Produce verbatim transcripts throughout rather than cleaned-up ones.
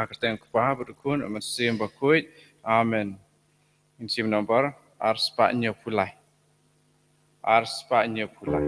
Kyrteng u Kpa bad u Khun bad u Mynsiem Bakhuid. Amen. Ngin shim nambar ar spah hynñiew phew lai. Ar spah hynñiew phew lai.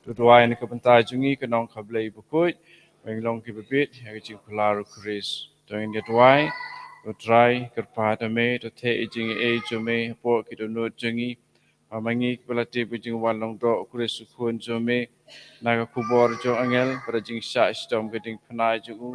To duwai na ka bynta jong ngi, ki nong ka Blei bakhuid, ba ngin long kiba bit ïa ka jingphylla u Khrist. To ngin ïa duwai. Ko Trai, kyrpad ïa me, to theh ïa ka jingaiei jong me hapoh ki dohnud jong ngi. Ba ma ngi kiba la tip ïa ka jingwan lyngdoh u Khrist u Khun jong me, na ka khubor jong angel bad ka jingshah shitom ka diengphna jong u,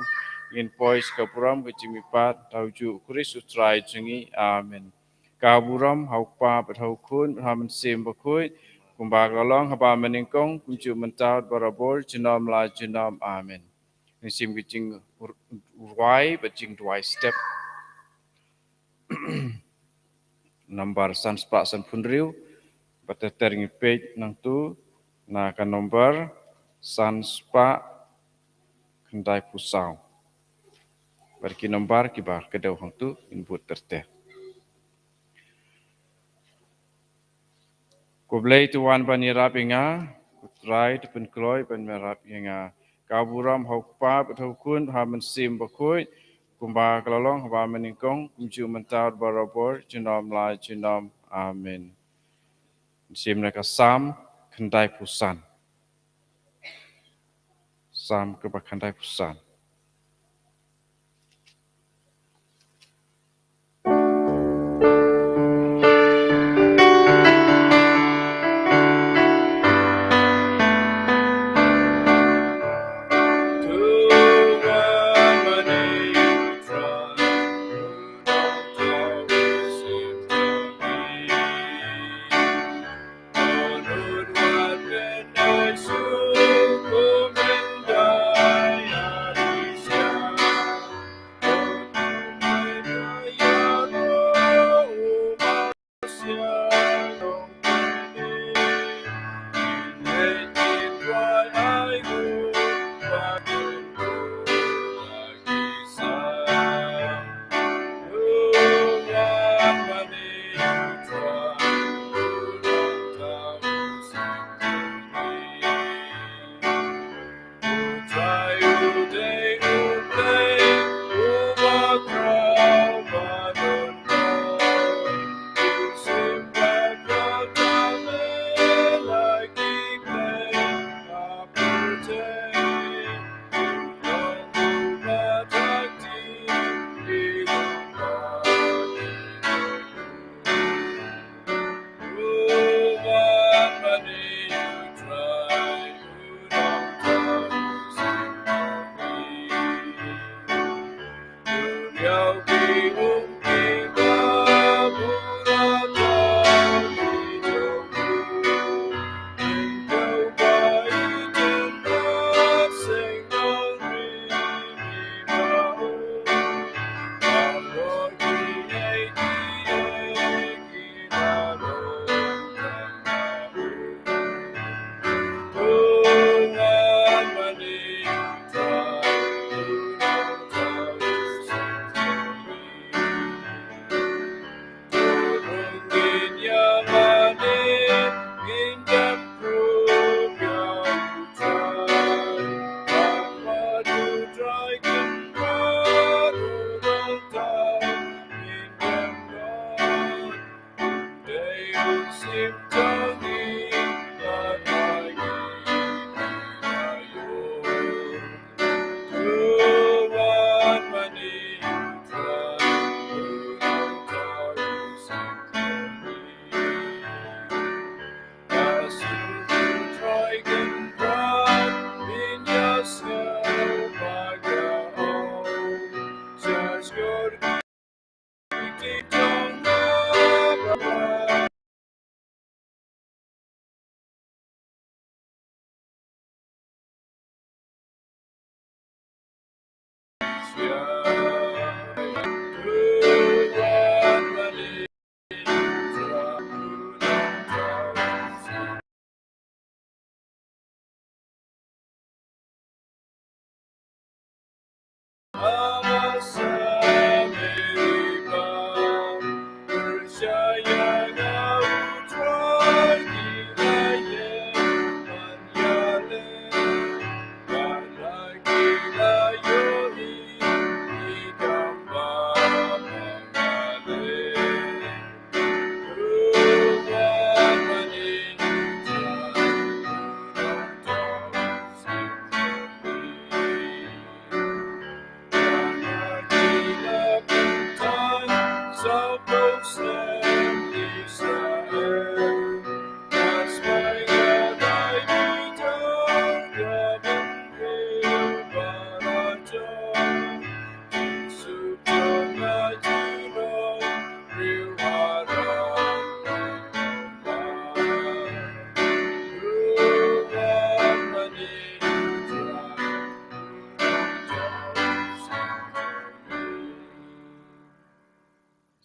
ngin poi sha ka burom ka jingmihpat da u juh u Khrist u Trai jong ngi. Amen. Ka burom ha u Kpa bad ha u Khun bad ha u Mynsiem Bakhuid, kumba ka la long haba mynnyngkong, kumjuh mynta bad barabor, junom la junom. Amen. Ngin shim ka jingrwai bad jingduwai step. Nambar san spah san phew hynriew, bad ter ter ngin peit nangtu na ka nambar san spah khyndai phew saw. Bad ki nambar kiba kdew hangtu ngin bud ter ter. Ko Blei to wan ban ïarap ïa nga, ko Trai to pynkloi ban ïarap ïa nga. Ka burom ha u Kpa bad ha u Khun bad ha u Mynsiem Bakhuid, kumba ka la long haba mynnyngkong, kumjuh mynta bad barabor, junom la junom. Amen. Shim na ka Salm khyndai phew san. Salm kaba khyndai phew san.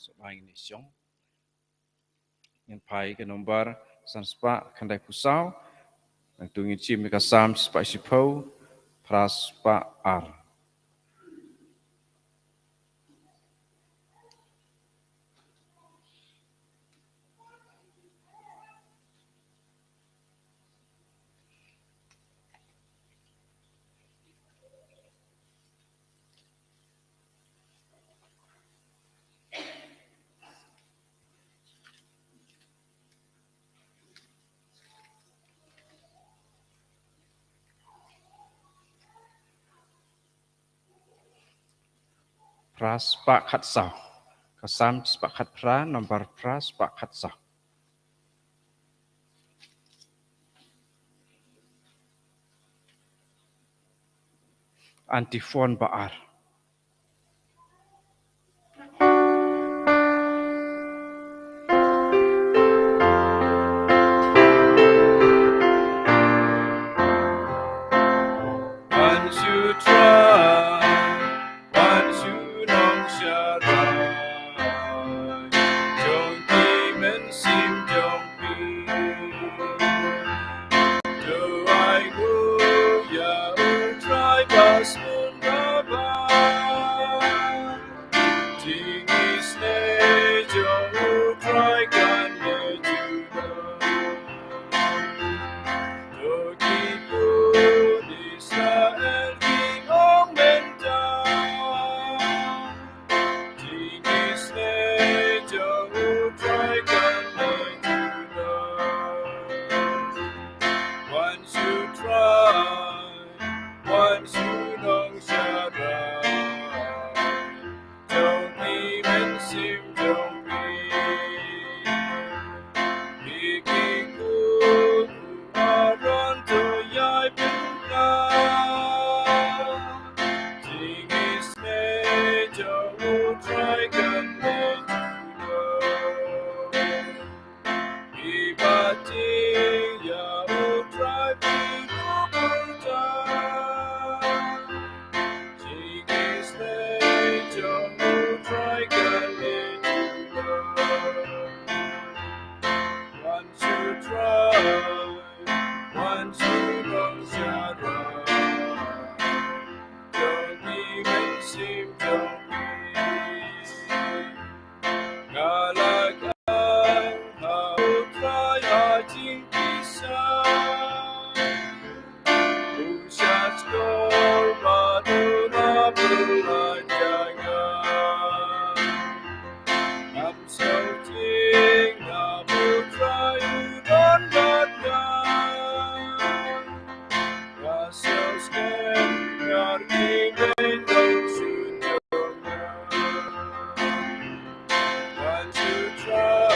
Sa ngin ïa shong. Ngin phai ka nombar san spah khyndai phew saw. Nangta ngin shim ïa ka Salm spah shiphew, phra spah ar. Phra spah khatsaw. Ka Salm spah khatphra, nombar phra spah khatsaw. Antiphon ba ar. Don't try, can be too much. Once you try, once you don't shut up. Don't even seem to be. Nga la khan ha u Trai ha jingpynshitom. U shah shkor bad u la pynlait ïa nga. Ngam sngewthuh namar u Trai u don bad nga. Nga sngewskhem ïa ki bynta jong nga. Once you try,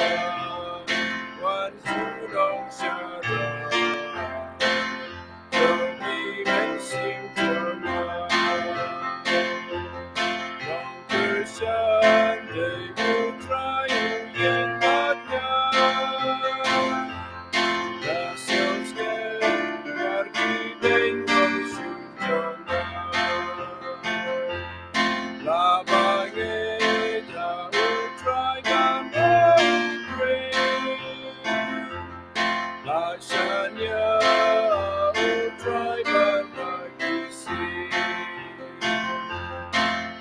once you don't shut up. Don't even seem to mind. Wrong person, they will try and get back down. Nga sngewskhem ïa ki bynta jong nga. La bangeit ha u Trai ngam ïeit. La shaniah ha u Trai bad ha ki ksiew.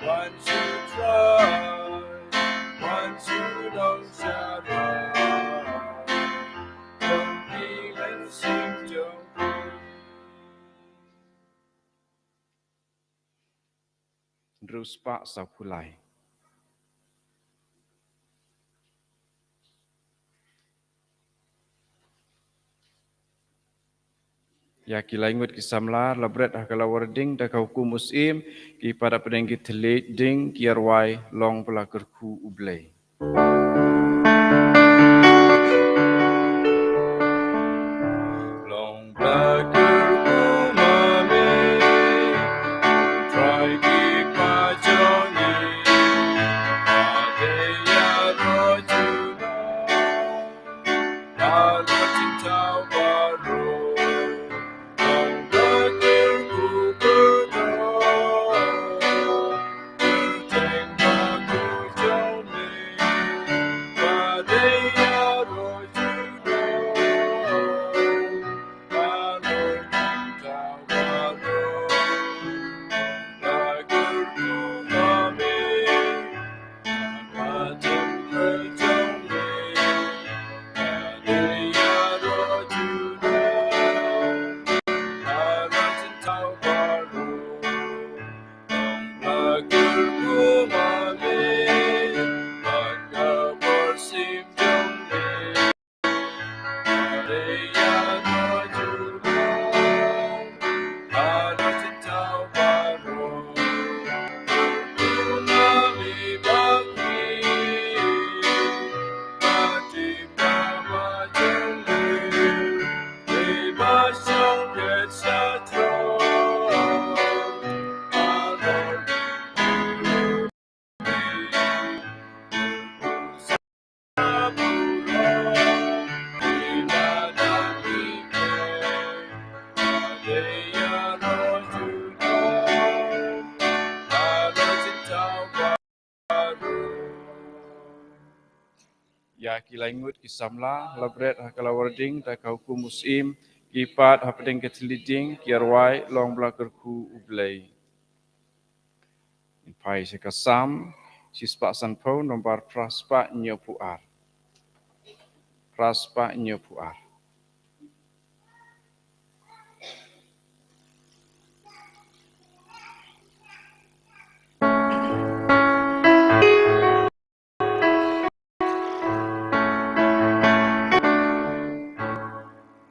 Once you try, once you don't shut up. Don't even seem to be. Hynriew spah sawphew lai. Ïa ki lai ngut ki samla la bret ha ka lawar ding da ka hukum u Syiem, ki pat hapdeng ki thylliej ding ki ïa rwai, Long ba la kyrkhu U Blei. Long ba la kyrkhu ma me, Trai ki pa jong ngi, ba dei ïa roi junom, halor jingthaw baroh. Long ba la kyrkhu kyrdoh. Ïa ki lai ngut ki samla la bret ha ka lawar ding da ka hukum u Syiem, ki pat hapdeng ka thylliej ding ki ïa rwai, Long ba la kyrkhu U Blei. Ngin phai sha ka Salm shispah sanphew, nombar phra spah hynñiewphew ar. Phra spah hynñiewphew ar.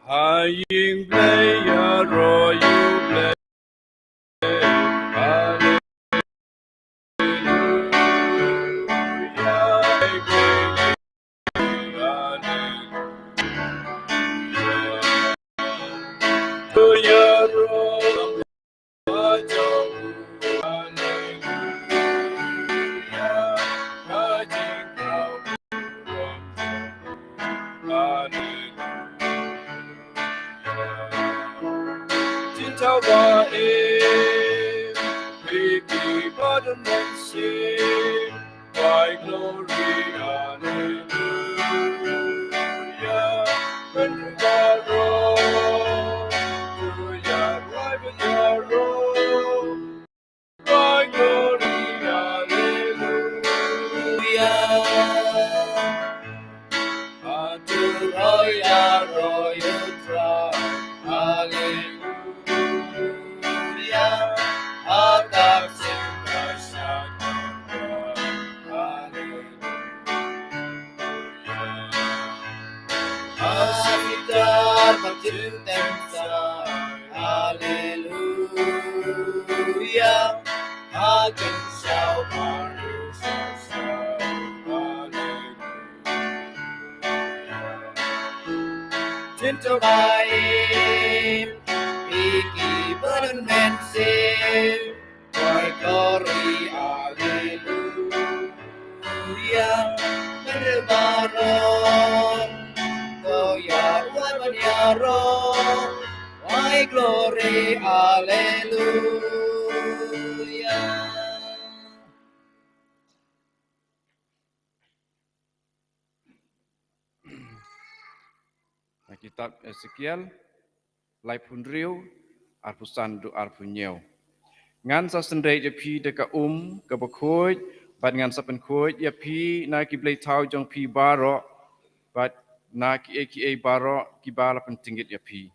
Ha ïing Blei ïa roi U Blei. Glory, hallelujah. Glory, hallelujah. Glory, hallelujah. Hallelujah. Hallelujah. Hallelujah. Tin to bai, iki badan mense. Glory, glory, hallelujah. Nere barong, koya wan yaro. Why glory, hallelujah. Na kitab Esekiel, laiphew hynriew, arphew san haduh arphew hynñiew. Ngan sa synreit ïa phi da ka um kaba khuid, bad ngan sa pynkhuid ïa phi na ki blei thaw jong phi baroh, bad na kiei kiei baroh kiba la pyntyngit ïa phi.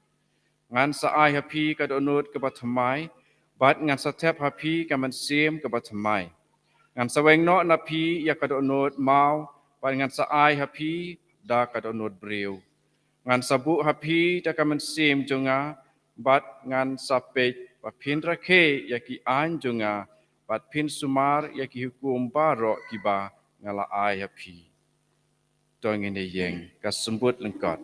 Ngan sa ai ha phi ka dohnud kaba thymmai, bad ngan sa thep ha phi ka mynsiem kaba thymmai. Ngan sa weng noh na phi ïa ka dohnud maw, bad ngan sa ai ha phi da ka dohnud briew. Ngan sa buh ha phi da ka mynsiem jong nga, bad ngan sa peit ba phin rakhe ïa ki aiñ jong nga, bad phin sumar ïa ki hukum baroh kiba nga la ai ha phi. To ngin ïeng ka symbud lyngkot.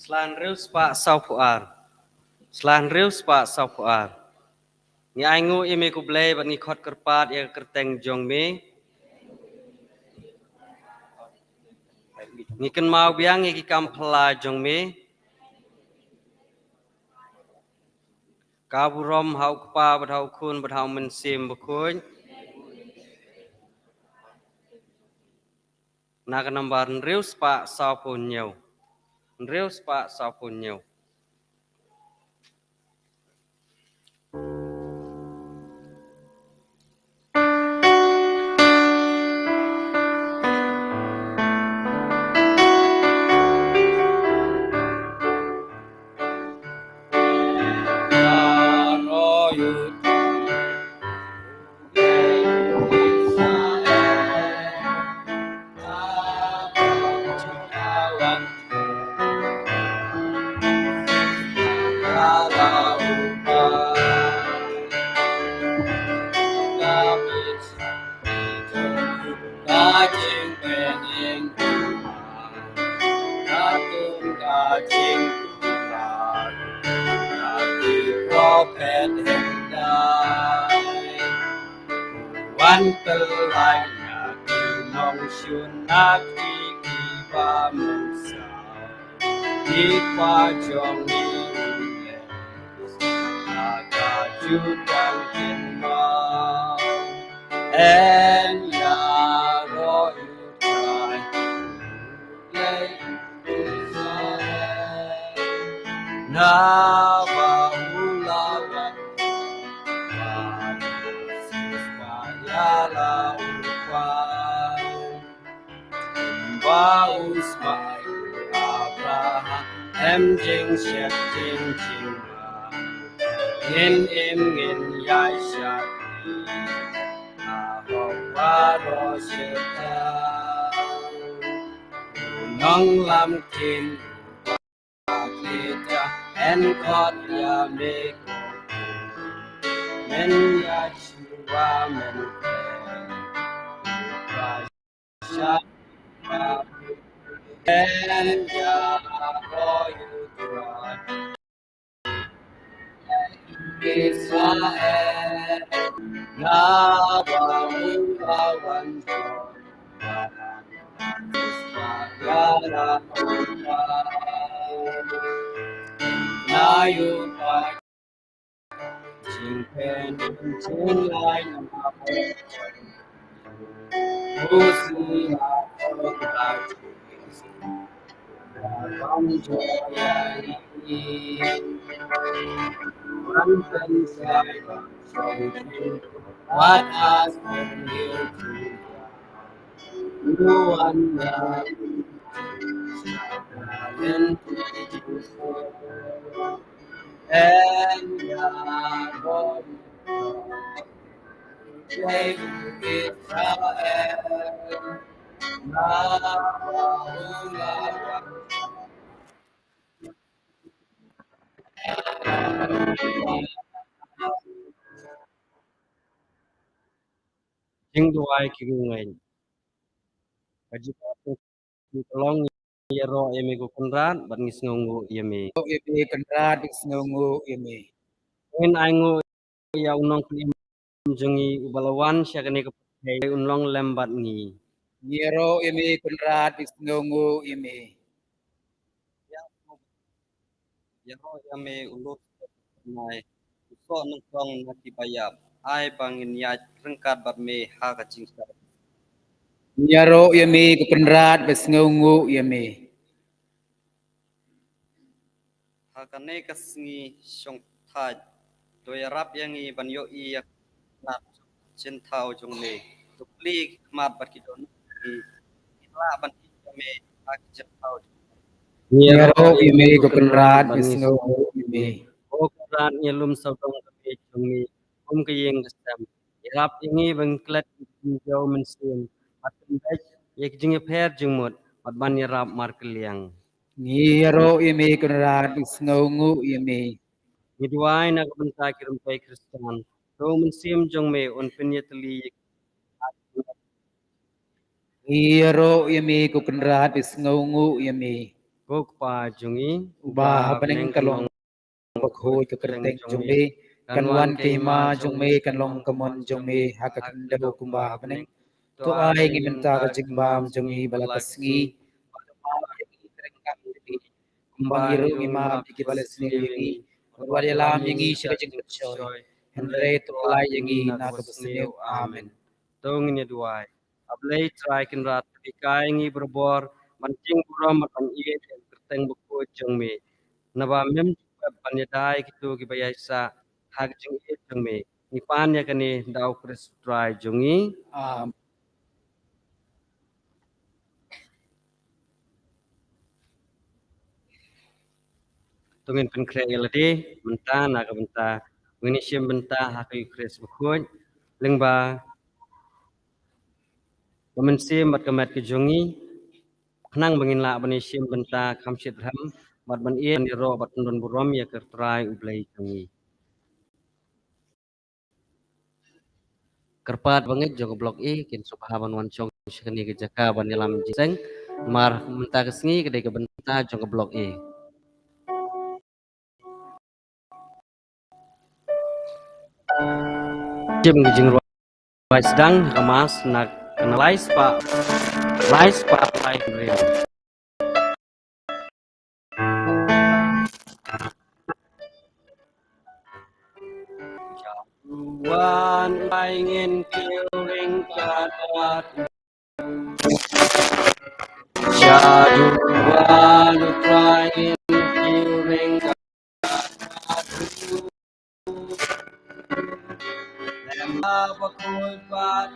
Sla hynriew spah sawphew ar. Sla hynriew spah sawphew ar. Ngi ainguh ïa me ko Blei bad ngi khot kyrpad ïa ka kyrteng jong me. Ngi kynmaw biang ïa ki kam phylla jong me. Ka burom ha u Kpa bad ha u Khun bad ha u Mynsiem Bakhuid. Na ka nambar hynriew spah sawphew hynñiew. Hynriew spah sawphew hynñiew. Wan pynlait na ki nongshun na ki kiba mynsaw. Ki ba jong ngi u leh na ka jutang kynmaw. En ïaroh ïa u Trai u leh u Israel. Naba u la wan ba u sispa ïa la u kwai. Ba u sma u Abraham em jingshet jing jingma. Ngin im ngin ïaishah ïa u baroh shata. U nonglam ktien u ba kita en khot ïa me ko. Men ïa shuwa men kren. What has been you to no one else. And Yahweh Israel. Jingduwai ki ngeit. Ka jingduwai ka long, ngi ïaroh ïa me ko Kynrad bad ngi sngewnguh ïa me. Ïa me Kynrad, ngi sngewnguh ïa me. Ngin ai nguh ïa u Nongpynim jong ngi uba la wan sha kane ka pyrthei un long lem bad ngi. Ngi ïaroh ïa me Kynrad, ngi sngewnguh ïa me. Ïaroh ïa me u lut nai u soh nyngkong na kiba ïap, ai ba ngin ïaid ryngkat bad me ha ka jingshai. Ngi ïaroh ïa me ko Kynrad, ba sngewnguh ïa me. Ha kane ka sngi shongthait, to ïarap ïa ngi ban ïohi ïa ka jingthaw jong me. To plie ki khmat bad ki dohnud jong ngi, ngin lah ban ïeit ïa me ha ka jingthaw jong me. Ngi ïaroh ïa me ko Kynrad, ba sngewnguh ïa me. Ko Kynrad, ngi lum sawdong ka miej jong me kum ka ïing ka sem. Ïarap ïa ngi ba ngin klet ïa ka jingjaw mynsiem, bad ban beit ïa ka jingïapher jingmut, bad ban ïarap markylliang. Ngi ïaroh ïa me Kynrad, ba sngewnguh ïa me. Ngi duwai na ka bynta ki rympei Khristan, to u Mynsiem jong me un pynïatylli ïa ki. Ngi ïaroh ïa me ko Kynrad, ba sngewnguh ïa me. Ko Kpa jong ngi uba ha bneng, ka long bakhuid ka kyrteng jong me, kan wan ka hima jong me, kan long ka mon jong me ha ka khyndew kumba ha bneng. To ai ngi mynta ka jingbam jong ngi ba la ka sngi, kumba ngi ruh ngi map ïa kiba la sniew ïa ngi, bad wat ïalam ïa ngi sha ka jingpynshoi, hynrei to pyllait ïa ngi na kaba sniew. Amen. To ngin ïa duwai. A Blei Trai Kynrad, to hikai ngi barabor ban jingburom bad ban ïeit ïa ka kyrteng bakhuid jong me. Naba mem ju pep ban ïada ïa kito kiba ïaisah ha ka jingïeit jong me. Ngi pan ïa kane da u Khrist u Trai jong ngi. Amen. To ngin pynkhreh ïa lade mynta na ka bynta ngin ïashim bynta ha ka Eukharist bakhuid. Lyngba ka mynsiem bad ka met ka jong ngi, khnang ba ngin lah ban ïashim bynta kham shitrhem bad ban ïeit, ban ïaroh bad kyndon burom ïa ka Trai U Blei jong ngi. Kyrpad bangeit jong ka Block A kin sngewbha ban wan shong sha kane ka jaka ban ïalam jingïaseng. Namar mynta ka sngi ka dei ka bynta jong ka Block A. Shim ka jingrwai sdang ha ka Mass na ka nalai spah, lai spah lai hynriew. Wan ai ngin kiew ryngkat. Shaduwan u Trai ngin kiew ryngkat. Lem bad bakhuid bad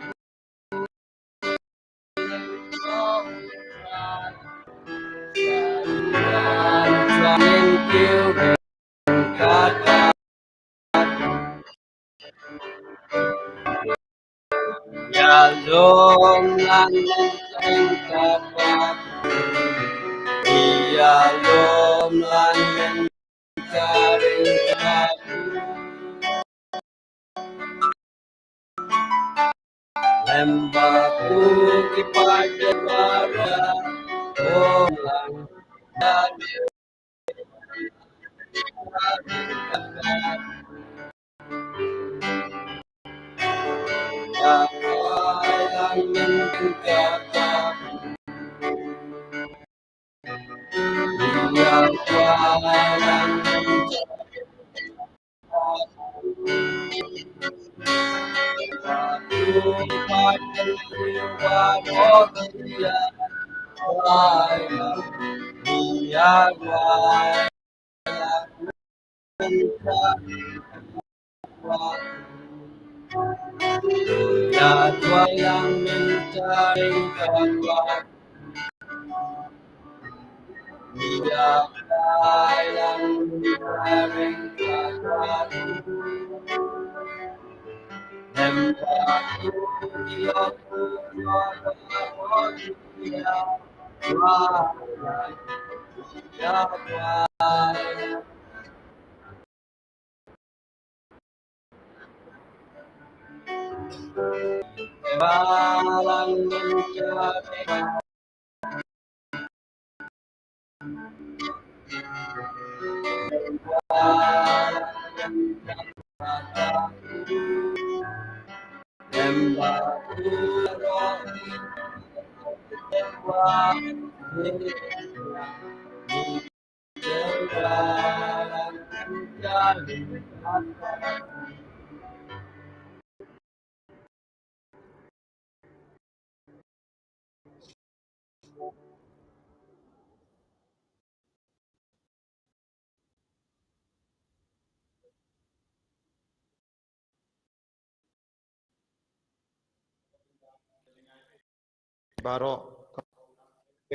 Baroh.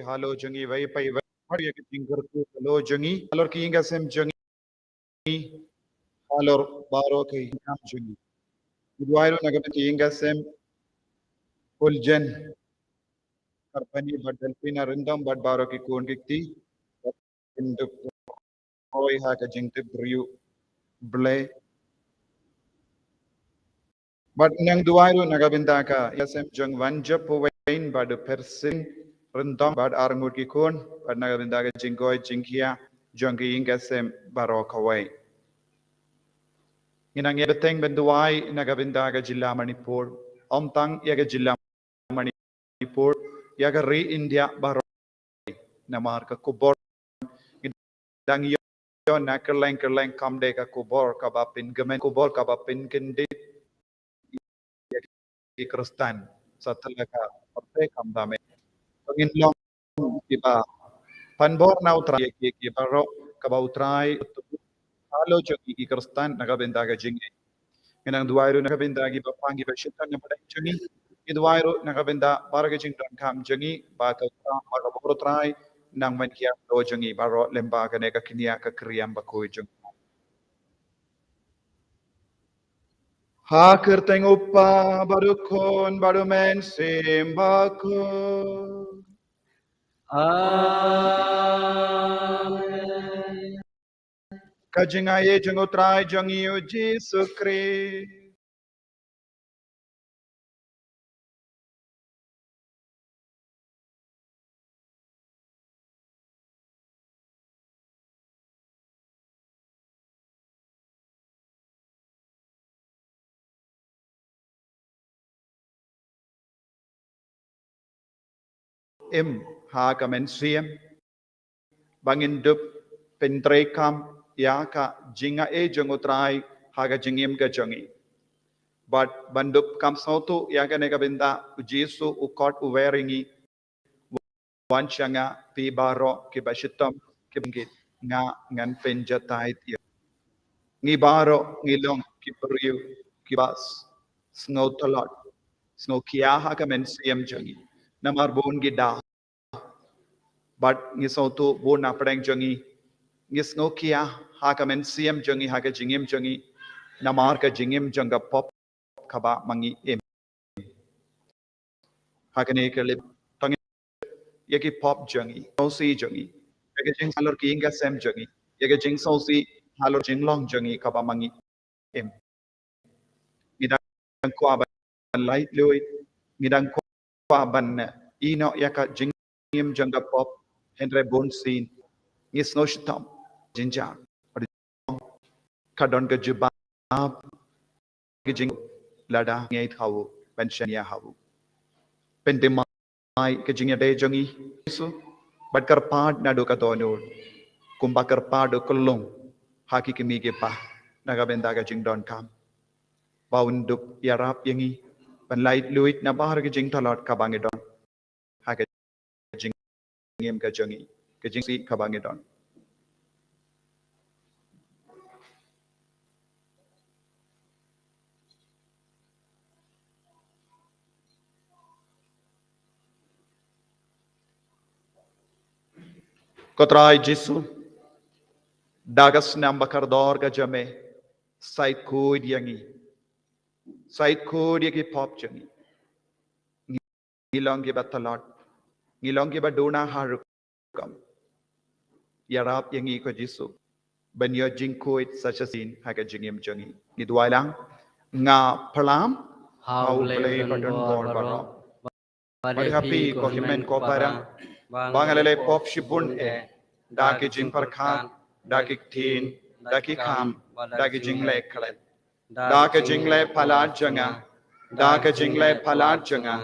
Halor jong ngi, wei pa wei, ïa ka jingkyrkhu halor jong ngi, halor ki ïing ki sem jong ngi, halor baroh ki ïing ki sem jong ngi. Ngi duwai ruh na ka bynta ka ïing ka sem Fuljen Karbani bad Delfina Ryndom bad baroh ki khun ki kti. Bad kin dup roi ha ka jingtip briew Blei. Bad nang duwai ruh na ka bynta ka ïing ka sem jong Wanjop Phuwein bad u Persin Ryndom bad ar ngut ki khun, bad na ka bynta ka jingkoit jingkhiah jong ki ïing ki sem baroh kawei. Ngi nang ïa bteng ban duwai na ka bynta ka jylla Manipur, ym tang ïa ka jylla Manipur, ïa ka ri India baroh. Namar ka khubor ngi dang ïoh na kylleng kylleng kam dei ka khubor kaba pynkmen, khubor kaba pynkyndit ïa ki Khristan satlak ka pyrthei kam dame. Ngin long kiba pan bor na U Trai ïa ki, ki baroh kaba U Trai u halor jong ki, ki Khristan na ka bynta ka jingim. Ngi nang duwai ruh na ka bynta kiba pang kiba shitom na pdeng jong ngi. Ngi duwai ruh na ka bynta baroh ka jingdonkam jong ngi, ba ka kam, ba ka bor U Trai nang wan khia halor jong ngi baroh lyngba kane ka kñia ka kriam bakhuid jong ngi. Ha ka kyrteng U Kpa bad U Khun bad U Mynsiem Bakhuid. Amen. Ka jingaiei jong U Trai jong ngi U Jisu Khrist. Im ha ka mynsiem ba ngin dup pyntreikam ïa ka jingaiei jong U Trai ha ka jingim ka jong ngi. Bad ban dup kam sngewthuh ïa kane ka bynta U Jisu u khot u wer ïa ngi, wan sha nga phi baroh kiba shitom kiba ngeit, nga ngan pynjatai ïa phi. Ngi baroh ngi long ki briew kiba sngewtlot, sngewkhia ha ka mynsiem jong ngi namar bun ki daw. Bad ngi sngewthuh bun na pdeng jong ngi ngi sngewkhia ha ka mynsiem jong ngi, ha ka jingim jong ngi, namar ka jingim jong ka pop kaba ma ngi im. Ha kane ka lip tang ïa ki pop jong ngi, sngewsih jong ngi, ïa ka jingsngewsih halor ki ïing ki sem jong ngi, ïa ka jingsngewsih halor jinglong jong ngi kaba ma ngi im. Ngi dang kwah ban laitluid, ngi dang kwah ban ïehnoh ïa ka jingim jong ka pop, hynrei bunsien ngi sngewshitom, jynjar, ka don ka jubab, ka jing lada ngi ïeit ha u, ban shaniah ha u. Pynthymmai ka jingïadei jong ngi Jisu, bad kyrpad naduh ka dohnud, kumba kyrpad u khyllung ha ki kmie ki kpa, na ka bynta ka jingdonkam. Ba un dup ïarap ïa ngi, ban laitluid nabar ka jingtlot kaba ngi don ha ka jingim ka jong ngi, ka jingsih kaba ngi don. Ko Trai Jisu, da ka snam ba kordor ka jong me, sa ïakhuid ïa ngi, sa ïakhuid ïa ki pop jong ngi. Ngi long kiba tlot, ngi long kiba duna ha rukom. Ïarap ïa ngi ko Jisu ban ïoh jingkhuid sa shisien ha ka jingim jong ngi. Ngi duwai lang. Nga pyrshang ha U Blei ba don bor baroh, bad ha phi ko hynmen ko para, ba nga la leh pop shibun eh, da ki jingpyrkhat, da ki ktien, da ki kam, da ki jingleh klet, da ka jingleh palat jong nga, da ka jingleh palat jong nga,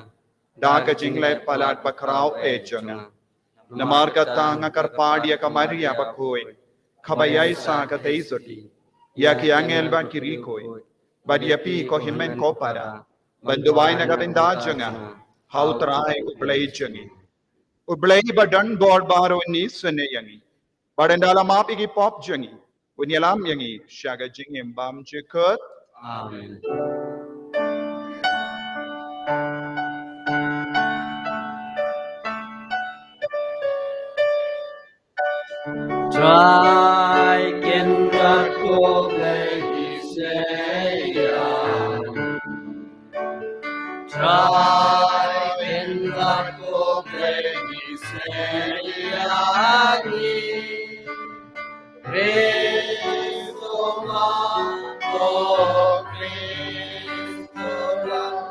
da ka jingleh palat bakhraw eh jong nga. Namar kata nga kyrpad ïa ka Maria bakhuid, kaba ïaisah katei shuh, ïa ki angel bad ki riewkhuid, bad ïa phi ko hynmen ko para, ban duwai na ka bynta jong nga ha U Trai U Blei jong ngi. U Blei ba don bor baroh un isynei ïa ngi, bad un da la map ïa ki pop jong ngi, un ïalam ïa ngi sha ka jingim bymjukut. Amen. Trai Kynrad ko Blei isynei ïa ngi. Trai Kynrad ko Blei isynei ïa ngi. Khrist u Mak, ko Khrist u Mak.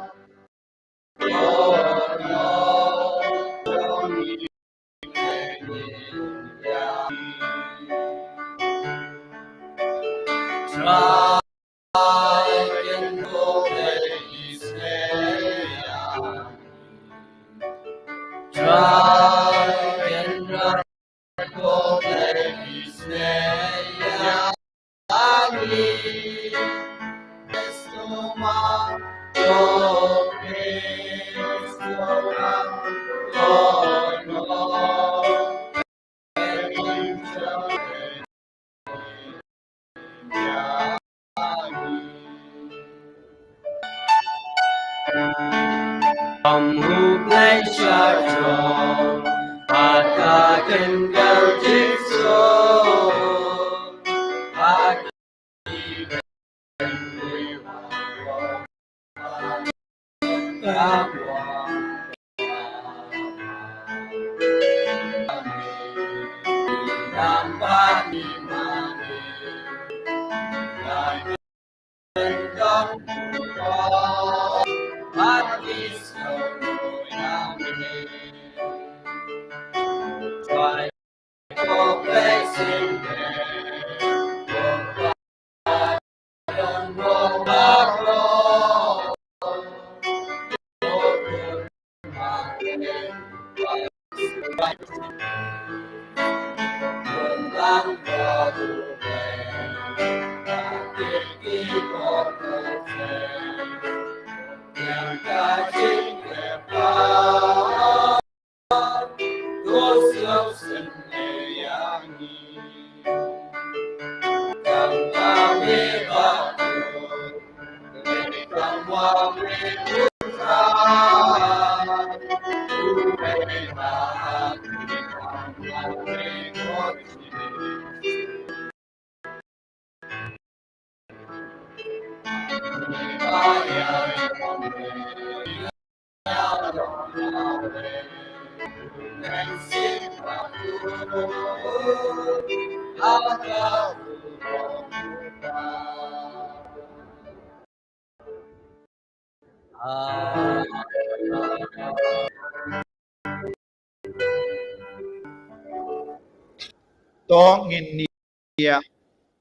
To ngin ïa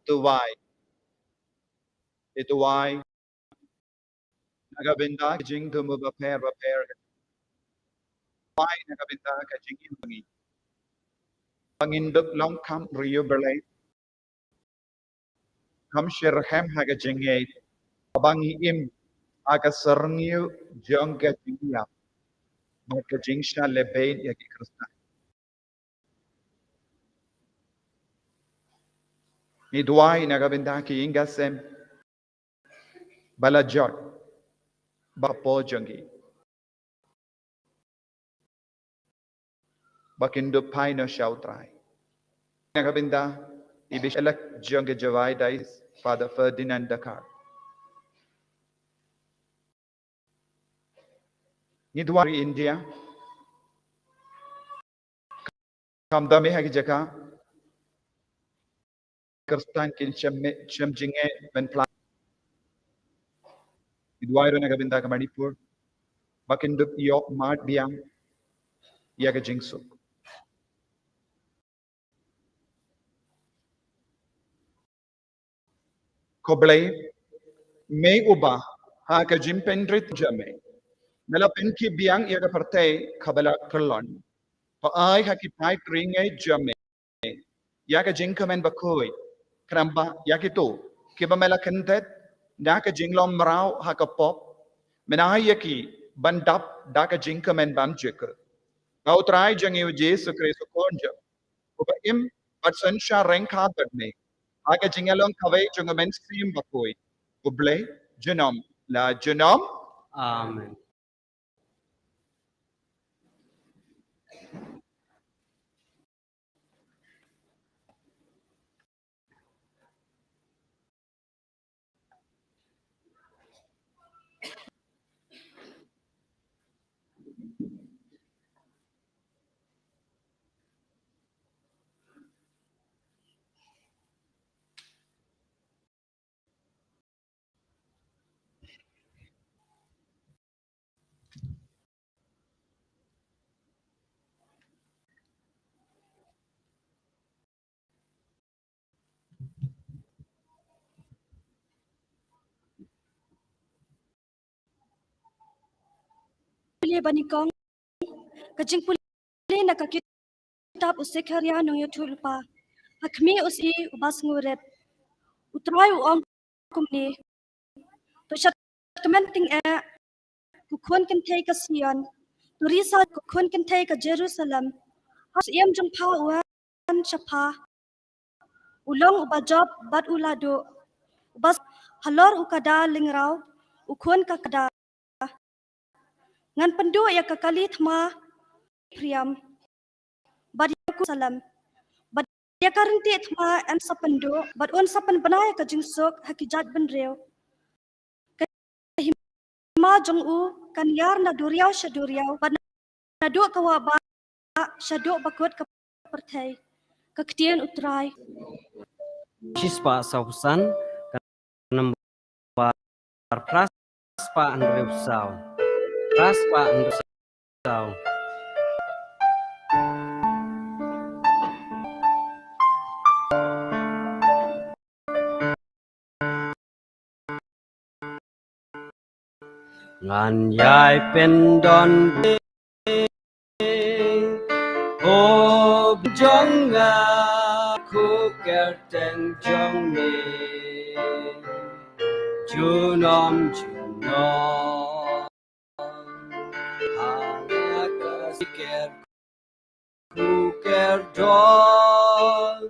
duwai. Ïa duwai na ka bynta ka jingthmu bapher bapher. Duwai na ka bynta ka jingim jong ngi, ba ngin dup long kham riew Blei, kham shitrhem ha ka jingngeit, ba ngi im ha ka syrngiew jong ka jingïap bad ka jingshah lehbeiñ ïa ki Khristan. Ngi duwai na ka bynta ki ïing ki sem ba la jot bad ki por jong ki, ba kin dup phai noh sha U Trai. Na ka bynta i Bishop Elect jong ka Jowai Diocese, Father Ferdinand Dakar. Ngi duwai India, khamtam hi ha ki jaka Khristan kin shem, shem jingeh ban phla. Ngi duwai ruh na ka bynta ka Manipur, ba kin dup ïoh mad biang ïa ka jingsuk. Ko Blei, me uba ha ka jingpynrit jong me me la pynkit biang ïa ka pyrthei kaba la kyllon, to ai ha ki paid ri ngeit jong me ïa ka jingkmen bakhuid, khnang ba ïa kito kiba me la kynthet na ka jinglong mraw ha ka pop, men ai ïa ki ban dap da ka jingkmen bymjukut. Ba U Trai jong ngi U Jisu Khrist U Khun jong, uba im bad synshar ryngkat bad me ha ka jingïalong kawei jong U Mynsiem Bakhuid, U Blei junom la junom. Amen. Pule ba nyngkong, ka jingpule na ka kitab u Sekharia nongïathuhlypa. Ha khmih u Syiem uba sngewrit, U Trai u ong kumne: To sha tymmen tyngeh, ko khun kynthei ka Sion, to risa, ko khun kynthei ka Jerusalem. Ha u Syiem jong pha u wan sha pha, u long uba jop bad u la duh, uba halor u kada lyngraw, u khun ka kada. Ngan pynduh ïa ka kali thma phriam, bad ïa ka Jerusalem, bad ïa ka ryntih thma yn sa pynduh, bad un sa pynbna ïa ka jingsuk ha ki jaitbynriew. Ka hima jong u kan ïar na duriaw sha duriaw, bad naduh ka wah bah sha duh bakut ka pyrthei. Ka ktien U Trai. Shispah sawphew san, ka nambar phra spah hynriew saw. Phra spah hynriew saw. Ngan ïai pyndon, O jong nga, ko kyrteng jong me, junom junom. Ha nga ka siker ku kyrdoh,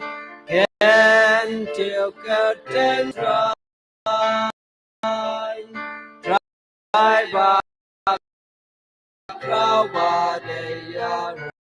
kyntiew kyrteng Trai, Trai ba khraw ba dei ïaroh.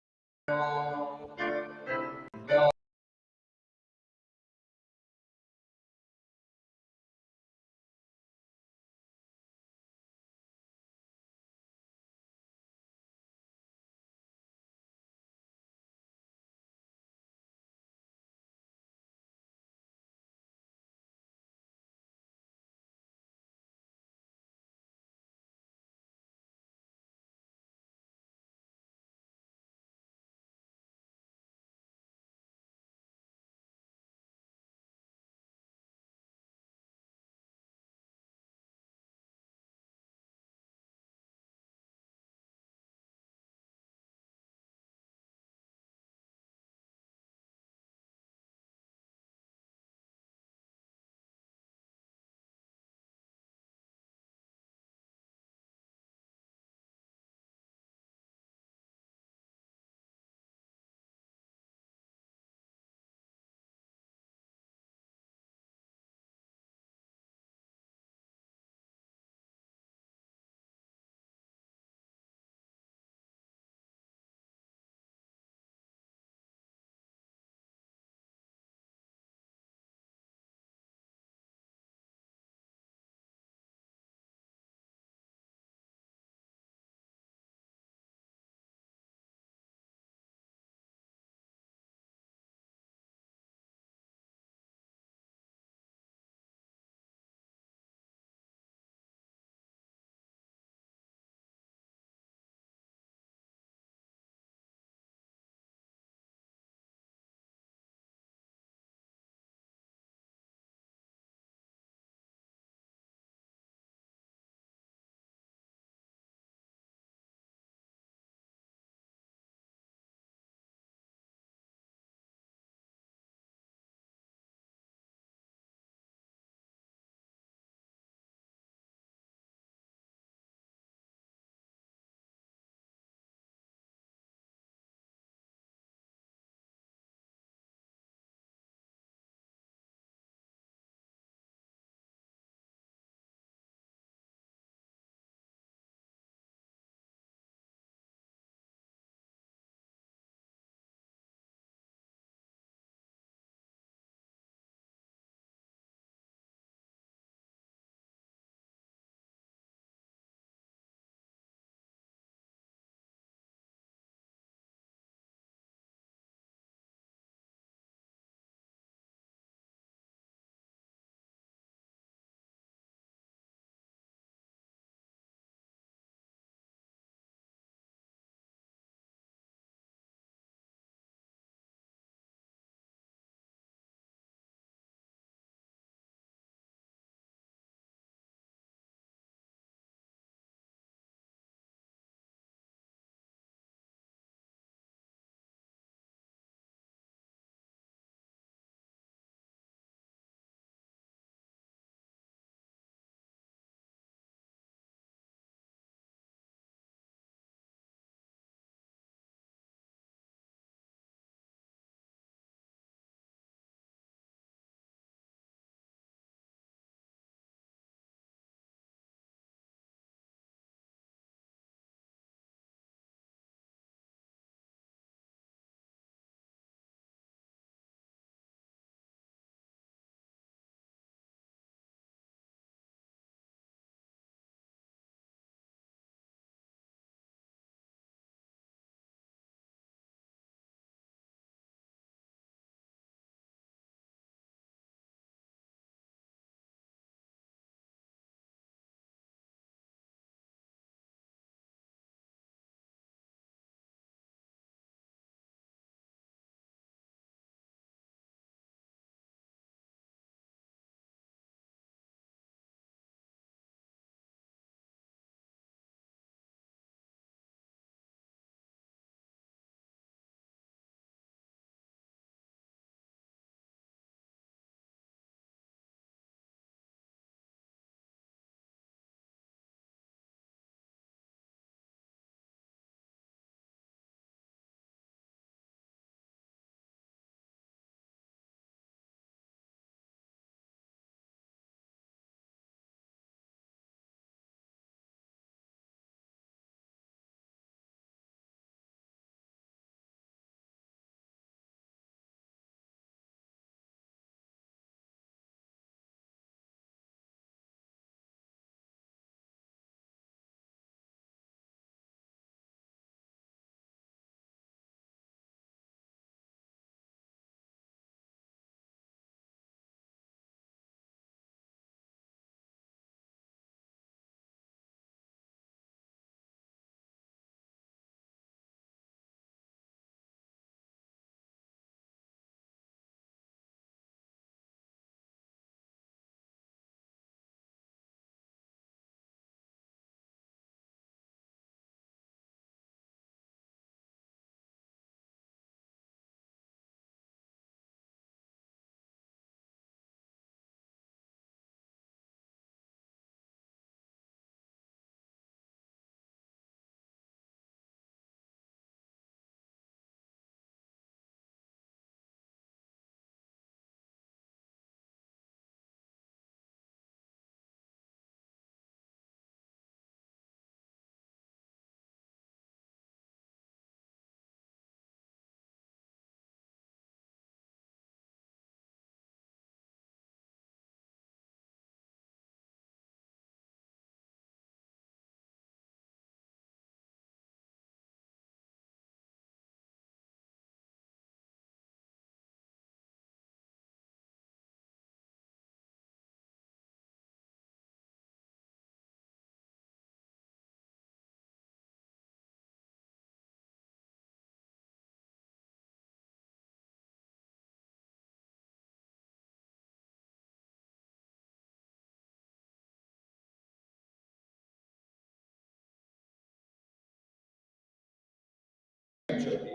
jong me.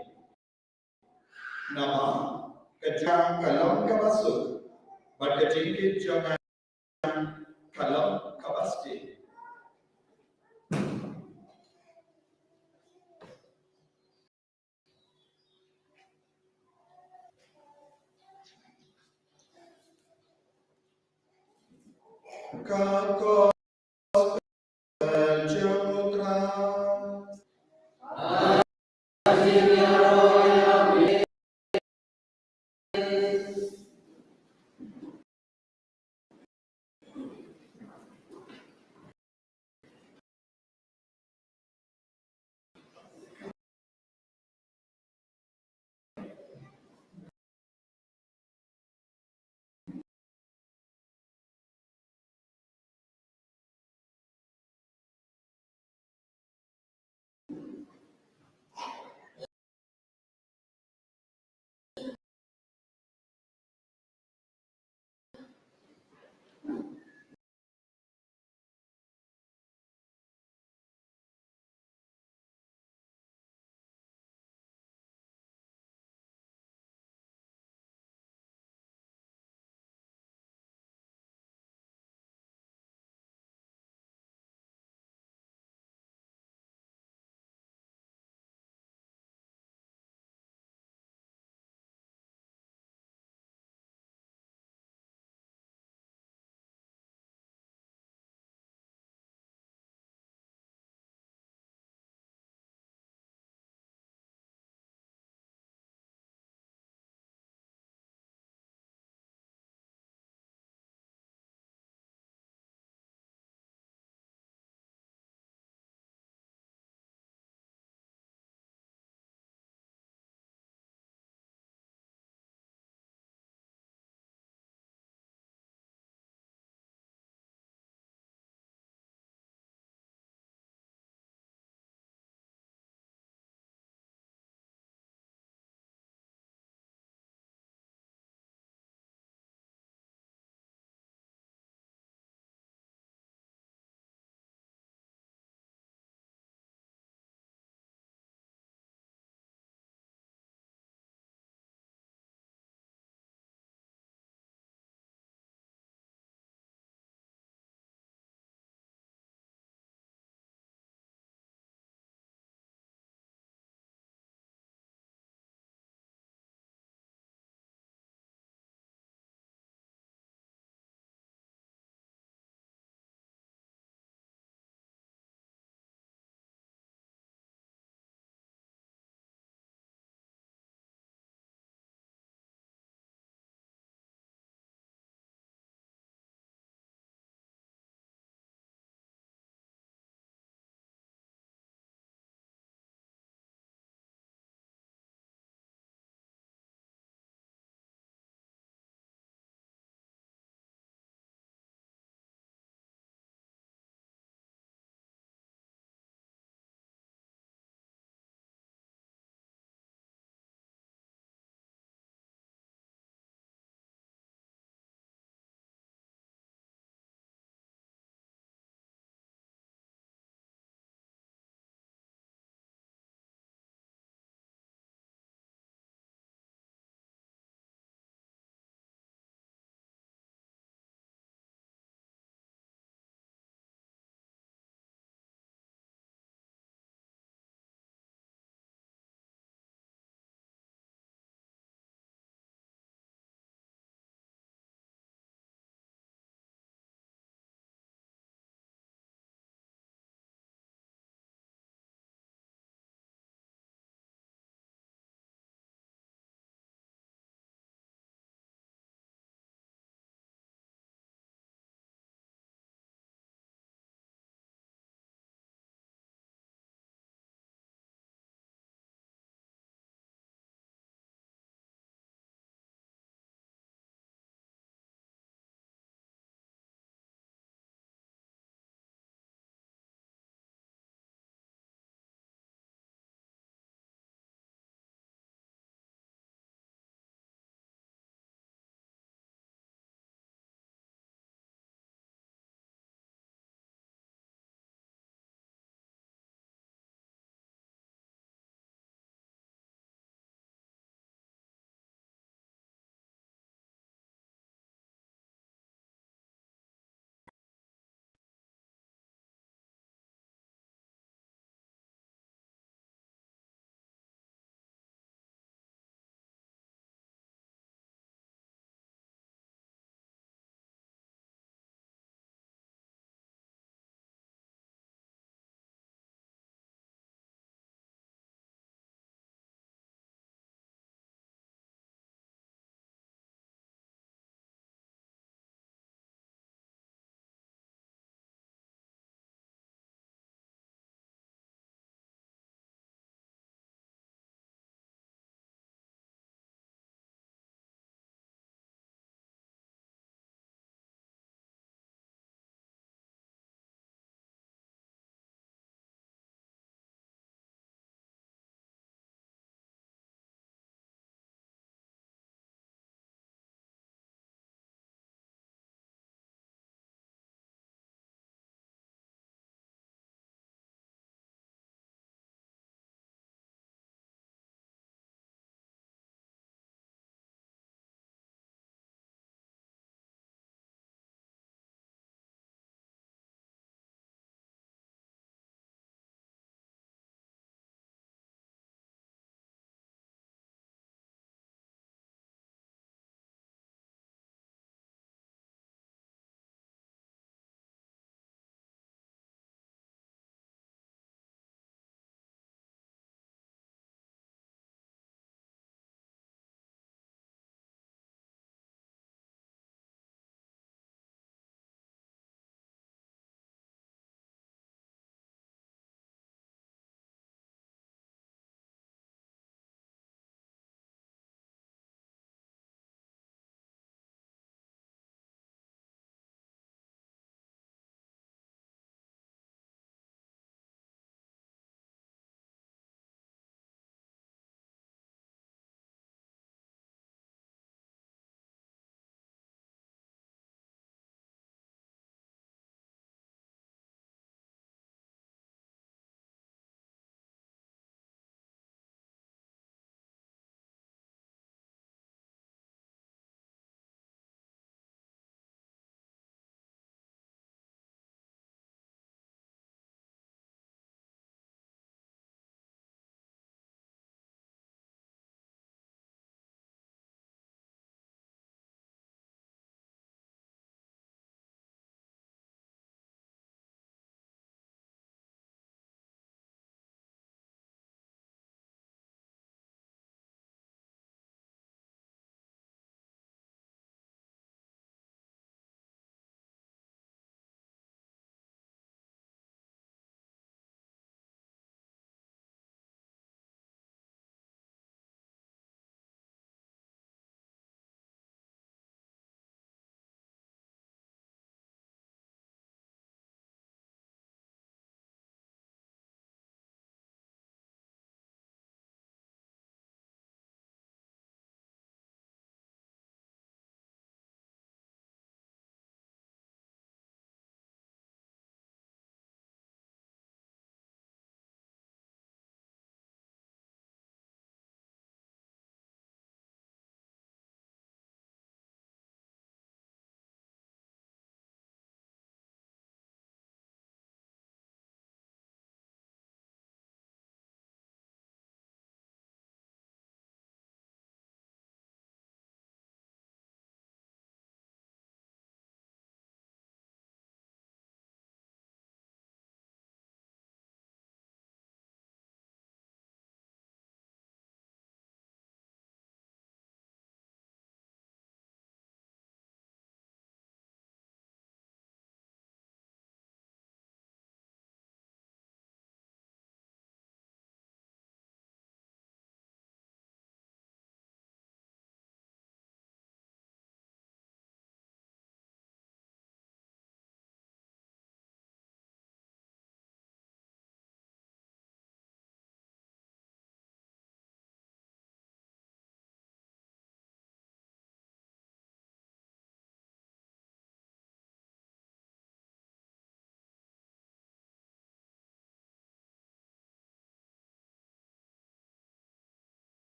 Namar ka jingïalang ka long kaba suk, bad ka jingkit jong nga ka long kaba stieh. Ka